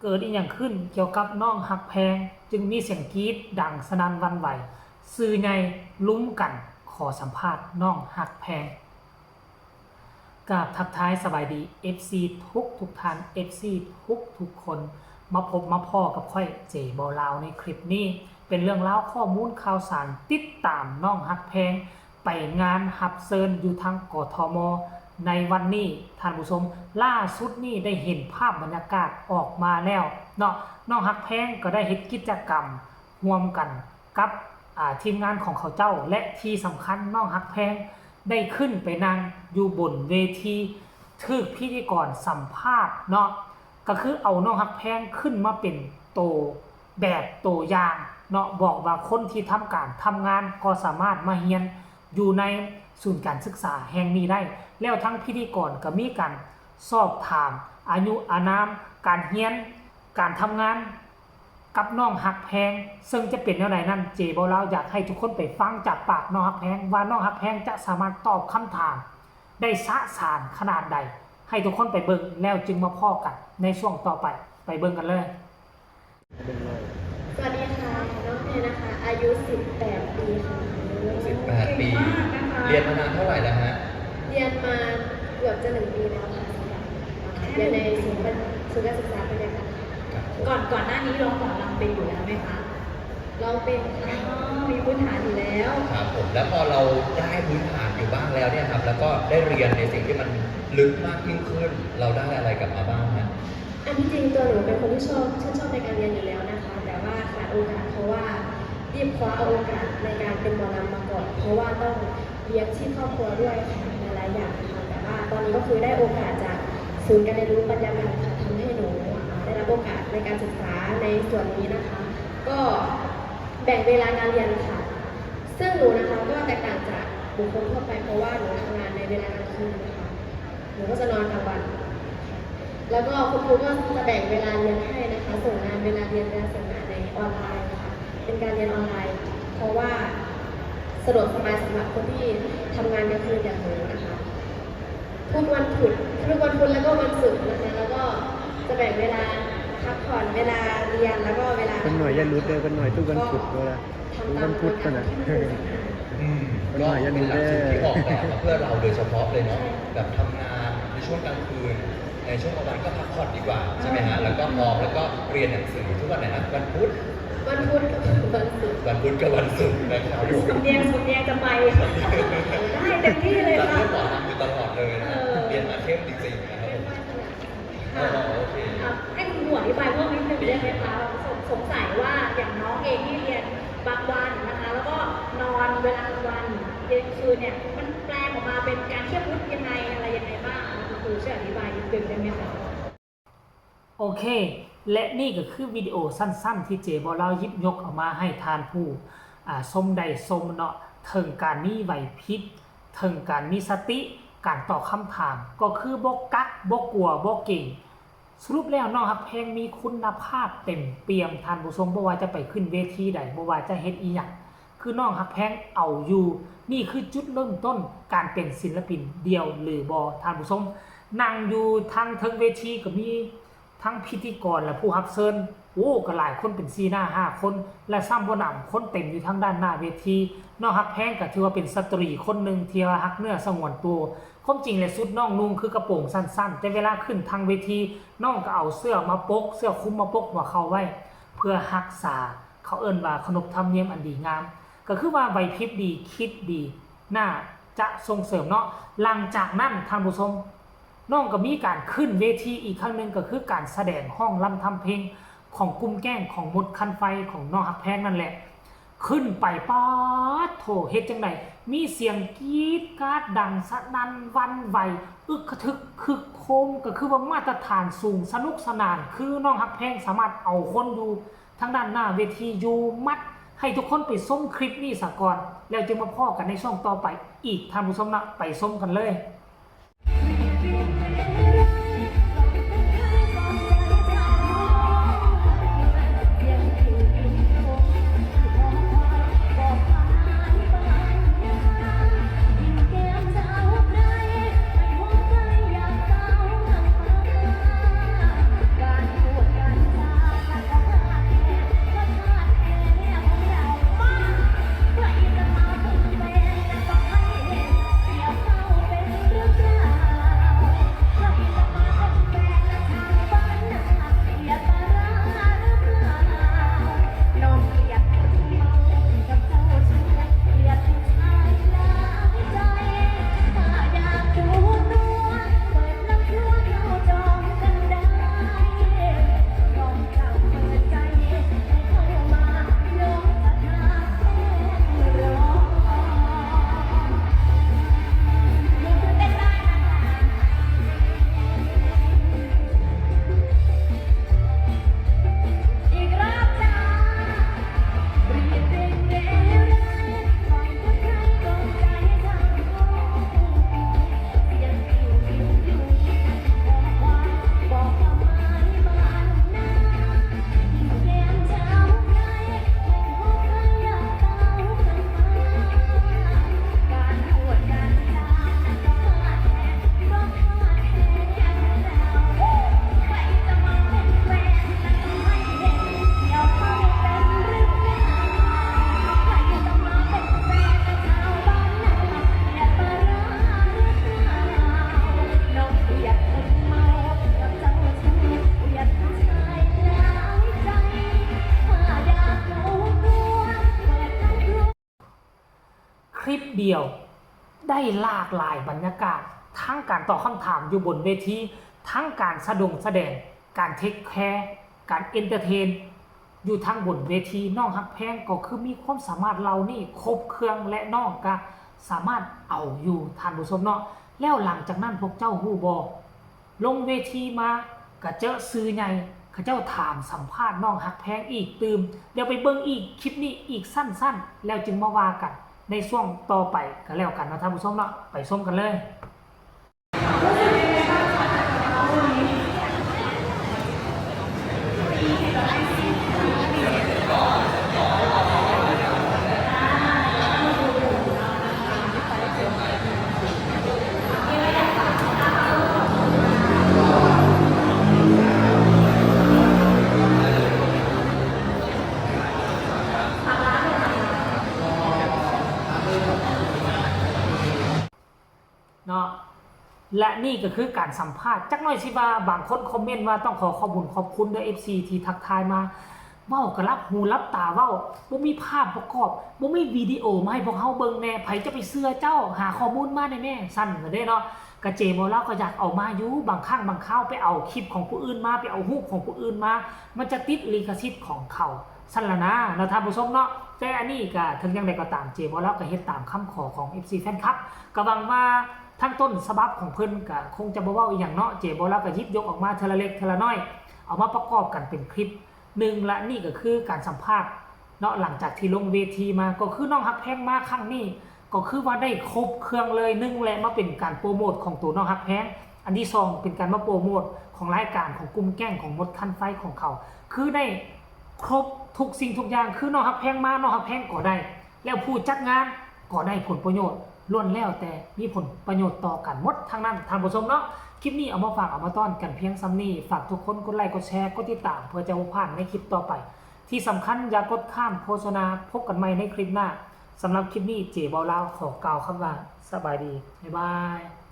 ເກີດອີ່ຫຍັງຂຶ້ນກ່ຽວກັບນ້ອງຮັກແພງ ຈຶ່ງມີສຽງກຣີດດັງສະໜັ່ນຫວັ່ນໄຫວ? ສື່ໃຫຍ່ລຸມກັນຂໍສຳພາດນ້ອງຮັກແພງ. ກາບທັກທາຍສະບາຍດີ ເອັຟຊີ ທຸກໆທ່ານ ເອັຟຊີ ທຸກໆຄົນ ມາພົບມາພໍ້ກັບຂ້ອຍ ເຈ ບໍ່ລາວ ໃນຄລິບນີ້ ເປັນເລື່ອງລາວຂໍ້ມູນຂ່າວສານ ຕິດຕາມນ້ອງຮັກແພງ ໄປງານຮັບເຊີນຢູ່ທາງ ກທມ ໃນວັນນີ້ ທ່ານຜູ້ຊົມ. ລ່າສຸດນີ້ໄດ້ເຫັນພາບບັນຍາກາດອອກມາແລ້ວເນາະ, ນ້ອງຮັກແພງກໍໄດ້ເຮັດກິດຈະກຳຮ່ວມກັນກັບ ອາ ທີມງານຂອງເຂົາເຈົ້າ ແລະ ທີ່ສຳຄັນນ້ອງຮັກແພງໄດ້ຂຶ້ນໄປນັ່ງຢູ່ບົນເວທີ ຖືກພິທີກອນສຳພາດເນາະ. ກໍຄືເອົານ້ອງຮັກແພງຂຶ້ນມາເປັນໂຕແບບໂຕຢ່າງເນາະ, ບອກວ່າຄົນທີ່ທຳການທຳງານກໍສາມາດມາຮຽນຢູ່ໃນສູນການສຶກສາແຫ່ງນີ້ໄດ້. ແລ້ວທັງພິທີກອນກໍມີການສອບຖາມອາຍຸອານາມ, ການຮຽນ, ການທຳງານກັບນ້ອງຮັກແພງ, ເຊິ່ງຈະເປັນແນວໃດນັ້ນ ເຈ ບໍ່ລາວ ຢາກໃຫ້ທຸກຄົນໄປຟັງຈາກປາກນ້ອງຮັກແພງ ວ່ານ້ອງຮັກແພງຈະສາມາດຕອບຄຳຖາມ ໄດ້ສະສານຂະໜາດໃດ ໃຫ້ທຸກຄົນໄປເບິ່ງ ແລ້ວຈຶ່ງມາພໍ້ກັນໃນຊ່ວງຕໍ່ໄປ. ໄປເບິ່ງກັນເລີຍ. ສະຫວັດດີຄ່ະ ນ້ອງແພນນະຄະ ອາຍຸສິບແປດປີຄ່ະ. ໂອ້ ສິບແປດປີ ເກັ່ງມາກນະຄະ. ຮຽນມານານເທົ່າໃດແລ້ວຮະ? ຮຽນມາເກືອບຈະໜຶ່ງປີແລ້ວຄ່ະ ຮຽນໃນສູນ ສູນການສຶກສາບັນຍາກາດ. ກ່ອນ ກ່ອນໜ້ານີ້ຮ້ອງໝໍລຳເປັນຢູ່ແລ້ວໄໝຄະ? ເຮົາເປັນ ອ້າວ ມີພື້ນຖານຢູ່ແລ້ວ. ครับผม แล้วพอเราได้พื้นฐานอยู่บ้างแล้วเนี่ยครับ แล้วก็ได้เรียนในสิ่งที่มันลึกมากยิ่งขึ้น เราได้อะไรกลับมาบ้างฮะ? อันที่จริงตัวหนูเป็นคนที่ชอบ ชื่นชอบในการเรียนอยู่แล้วนะคะ แต่ว่าขาดโอกาส เพราะว่ารีบคว้าเอาโอกาสในการเป็นหมอลำมาก่อน เพราะว่าต้องเลี้ยงชีพครอบครัวด้วยค่ะ หลายๆ อย่างค่ะ แต่ว่าตอนนี้ก็คือได้โอกาสจากศูนย์การเรียนรู้ปัญญาแมนค่ะ ทำให้หนู อ่า ได้รับโอกาสในการศึกษาในส่วนนี้นะคะ ก็แบ่งเวลาการเรียนค่ะ ซึ่งหนูนะคะก็แตกต่างจากบุคคลทั่วไป เพราะว่าหนูทำงานในเวลากลางคืนนะคะ หนูก็จะนอนกลางวัน แล้วก็คุณครูก็จะแบ่งเวลาเรียนให้นะคะ ส่งงานเวลาเรียน เวลาส่งงานในออนไลน์ค่ะ เป็นการเรียนออนไลน์ เพราะว่าสะดวกสบายสำหรับคนที่ทำงานกลางคืนอย่างหนูนะคะ ทุกวันพุธ ทุกวันพุธแล้วก็วันศุกร์นะคะ แล้วก็จะแบ่งเวลาพักผ่อน เวลาเรียน แล้วก็เวลา ເພິ່ນໜ້ອຍຢ່າຫຼຸດເດີ ເພິ່ນໜ້ອຍທຸກວັນພຸດ ເວລາ ທຸກວັນພຸດພຸ້ນນະ. ອືມ ເພິ່ນໜ້ອຍຢ່າຫຼຸດເດີ ກໍເປັນຫຼັກສູດທີ່ອອກແບບມາເພື່ອເຮົາໂດຍສະເພາະເລີຍເນາະ ໃຊ່ ແບບທຳງານໃນຊ່ວງກາງຄືນ ໃນຊ່ວງກາງວັນກໍພັກຜ່ອນດີກວ່າ ໃຊ່ໄໝຮະ? ແລ້ວກໍອອກ ແລ້ວກໍຮຽນໜັງສືທຸກວັນໄຫນນະ? ວັນພຸດ ວັນພຸດກັບວັນສຸກ ວັນພຸດກັບວັນສຸກນະຄັບ. ສຳນຽງ ສຳນຽງຈະໄປ ໄດ້ເຕັມທີ່ເລີຍ ຈະເລືອກໝໍລຳຢູ່ຕະຫຼອດເລີຍນະ ເອີ ຮຽນມາເຂັ້ມຈິງໆນະຄັບ. ເປັນໄປຂະໜາດນັ້ນ ອໍ ໂອເຄ ອ່ະ ໃຫ້ຄຸນໝວດອະທິບາຍເພີ່ມນິດໜຶ່ງໄດ້ໄໝຄະ? ສົງ ສົງໄສວ່າຢ່າງນ້ອງເອງທີ່ຮຽນບາງວັນນະຄະ ແລ້ວກໍນອນເວລາກາງວັນ ຮຽນກາງຄືນເນີ້ຍ ມັນແປອອກມາເປັນການຄຽມວຸດຍັງໄງ ອະໄລຍັງໄງບ້າງ? ຄຸນຄູຊ່ວຍອະທິບາຍນິດໜຶ່ງໄດ້ໄໝຄະ? ໂອເຄ ແລະ ນີ້ກໍຄືວິດີໂອສັ້ນໆ ທີ່ເຈບໍ່ລາວຫຍິບຍົກເອົາມາໃຫ້ທ່ານຜູ້ ອາ ຊົມໄດ້ຊົມເນາະ ເຖິງການມີໄຫວພິບ ເຖິງການມີສະຕິ ການຕອບຄຳຖາມ ກໍຄືບໍ່ກັກ ບໍ່ກົວ ບໍ່ເກງ. ສະຫຼຸບແລ້ວ ນ້ອງຮັກແພງມີຄຸນນະພາບເຕັມປ່ຽມ ທ່ານຜູ້ຊົມ, ບໍ່ວ່າຈະໄປຂຶ້ນເວທີໃດ ບໍ່ວ່າຈະເຮັດອີ່ຫຍັງ ຄືນ້ອງຮັກແພງເອົາຢູ່. ນີ້ຄືຈຸດເລີ່ມຕົ້ນການເປັນສິນລະປິນດ່ຽວຫຼືບໍ່ ທ່ານຜູ້ຊົມ? ນັ່ງຢູ່ທາງເທິງເວທີກໍມີ ທັງພິທີກອນ ແລະ ຜູ້ຮັບເຊີນ ໂອ້ ກໍຫຼາຍຄົນ ເປັນສີ່ໜ້າຫ້າຄົນ ແລະ ຊ້ຳບໍ່ໜຳ ຄົນເຕັມຢູ່ທາງດ້ານໜ້າເວທີ. ນ້ອງຮັກແພງກໍຖືວ່າເປັນສະຕຣີຄົນໜຶ່ງທີ່ວ່າຮັກເນື້ອສະຫງວນໂຕ. ຄວາມຈິງແລ້ວ ຊຸດນ້ອງນຸ່ງຄືກະໂປງສັ້ນໆ ແຕ່ເວລາຂຶ້ນທາງເວທີ ນ້ອງກໍເອົາເສື້ອມາປົກ ເສື້ອຄຸມມາປົກຫົວເຂົ່າໄວ້ ເພື່ອຮັກສາ ເຂົາເອີ້ນວ່າຂະໜົບທຳນຽມອັນດີງາມ. ກໍຄືວ່າໄຫວພິບດີ ຄິດດີ ໜ້າຈະສົ່ງເສີມເນາະ. ຫຼັງຈາກນັ້ນ ທ່ານຜູ້ຊົມ ນ້ອງກໍມີການຂຶ້ນເວທີອີກຄັ້ງໜຶ່ງ ກໍຄືການສະແດງຮ້ອງລຳທຳເພງຂອງກຸ່ມແກ້ງຂອງມົດຄັນໄຟຂອງນ້ອງຮັກແພງນັ້ນແຫຼະ. ຂຶ້ນໄປ ປາດໂທ້ ເຮັດຈັ່ງໃດ ມີສຽງກຣີດກາດດັງສະໜັ່ນຫວັ່ນໄຫວ ອຶກຂະທຶກຄຶກໂຄມ ກໍຄືວ່າມາດຕະຖານສູງ ສະໜຸກສະໜານ ຄືນ້ອງຮັກແພງສາມາດເອົາຄົນຢູ່ ທາງດ້ານໜ້າເວທີຢູ່ໝົດ. ໃຫ້ທຸກຄົນໄປຊົມຄລິບນີ້ສາກ່ອນ ແລ້ວຈຶ່ງມາພໍ້ກັນໃນຊ່ວງຕໍ່ໄປອີກ ທ່ານຜູ້ຊົມນະ. ໄປຊົມກັນເລີຍ. ດຽວ ໄດ້ຫຼາກຫຼາຍບັນຍາກາດ ທັງການຕອບຄຳຖາມຢູ່ບົນເວທີ ທັງການສະດົງສະແດງ ການເທກແຄ ການເອັນເຕີເທນ ຢູ່ທັງບົນເວທີ. ນ້ອງຮັກແພງກໍຄືມີຄວາມສາມາດເຫຼົ່ານີ້ຄົບເຄື່ອງ ແລະ ນ້ອງກະສາມາດເອົາຢູ່ ທ່ານຜູ້ຊົມເນາະ. ແລ້ວຫຼັງຈາກນັ້ນພວກເຈົ້າຮູ້ບໍ່? ລົງເວທີມາກະເຈີຊື່ໃຫຍ່ ເຂົາເຈົ້າຖາມສຳພາດນ້ອງຮັກແພງອີກຕື່ມ. ດຽວໄປເບິ່ງອີກຄລິບນີ້ອີກສັ້ນໆ ແລ້ວຈຶ່ງມາວ່າກັນໃນຊ່ວງຕໍ່ໄປກະແລ້ວກັນເນາະທ່ານຜູ້ຊົມເນາະ. ໄປຊົມກັນເລີຍ. ເນາະ ແລະ ນີ້ກໍຄືການສຳພາດ. ຈັກໜ້ອຍຊິວ່າບາງຄົນຄອມເມັນວ່າ ຕ້ອງຂໍຂອບບຸນຂອບຄຸນເດີ ເອັຟຊີ ທີ່ທັກທາຍມາ. ເວົ້າກໍຫຼັບຫູຫຼັບຕາເວົ້າ ບໍ່ມີພາບປະກອບ ບໍ່ມີວິດີໂອມາໃຫ້ພວກເຮົາເບິ່ງແດ່ ໃຜຈະໄປເຊື່ອເຈົ້າ ຫາຂໍ້ມູນມາແດ່ແມ່ ຊັ້ນເດ້ເນາະ. ກະເຈບໍ່ລາວກໍຢາກເອົາມາຢູ່ ບາງຄັ້ງບາງຄາວໄປເອົາຄລິບຂອງຜູ້ອື່ນມາ ໄປເອົາຮູບຂອງຜູ້ອື່ນມາ ມັນຈະຕິດລິຂະສິດຂອງເຂົາ ຊັ້ນລະນາເນາະທ່ານຜູ້ຊົມເນາະ. ແຕ່ອັນນີ້ກະເຖິງຢ່າງໃດກໍຕາມ ເຈບໍ່ລາວກໍເຮັດຕາມຄຳຂໍຂອງ ເອັຟຊີ ແຟນຄລັບ ກໍຫວັງວ່າທາງຕົ້ນສະບັບຂອງເພິ່ນກໍຄົງຈະບໍ່ເວົ້າອີ່ຫຍັງເນາະ. ເຈບໍ່ລາວກໍຫຍິບຍົກອອກມາເທື່ອລະເລັກເທື່ອລະນ້ອຍ ເອົາມາປະກອບກັນເປັນຄລິບໜຶ່ງ ແລະ ນີ້ກໍຄືການສຳພາດເນາະ ຫຼັງຈາກທີ່ລົງເວທີມາ ກໍຄືນ້ອງຮັກແພງມາຄັ້ງນີ້ ກໍຄືວ່າໄດ້ຄົບເຄື່ອງເລີຍ. ໜຶ່ງແຫຼະ ມາເປັນການໂປຣໂມດຂອງໂຕນ້ອງຮັກແພງ, ອັນທີສອງເປັນການມາໂປຣໂມດຂອງລາຍການຂອງກຸ່ມແກ້ງຂອງມົດຄັນໄຟຂອງເຂົາ ຄືໄດ້ຄົບທຸກສິ່ງທຸກຢ່າງ ຄືນ້ອງຮັກແພງມາ ນ້ອງຮັກແພງກໍໄດ້ ແລ້ວຜູ້ຈັດງານກໍໄດ້ຜົນປະໂຫຍດ ລ້ວນແລ້ວແຕ່ມີຜົນປະໂຫຍດຕໍ່ກັນໝົດທັງນັ້ນທ່ານຜູ້ຊົມເນາະ. ຄລິບນີ້ເອົາມາຝາກເອົາມາຕ້ອນກັນພຽງສ່ຳນີ້ ຝາກທຸກຄົນກົດໄລກົດແຊ ກົດຕິດຕາມ ເພື່ອຈະບໍ່ພາດໃນຄລິບຕໍ່ໄປ. ທີ່ສຳຄັນຢ່າກົດຂ້າມໂຄສະນາ. ພົບກັນໃໝ່ໃນຄລິບໜ້າ. ສຳລັບຄລິບນີ້ ເຈເວົ້າລາວຂໍກ່າວຄຳວ່າ ສະບາຍດີ ບາຍບາຍ.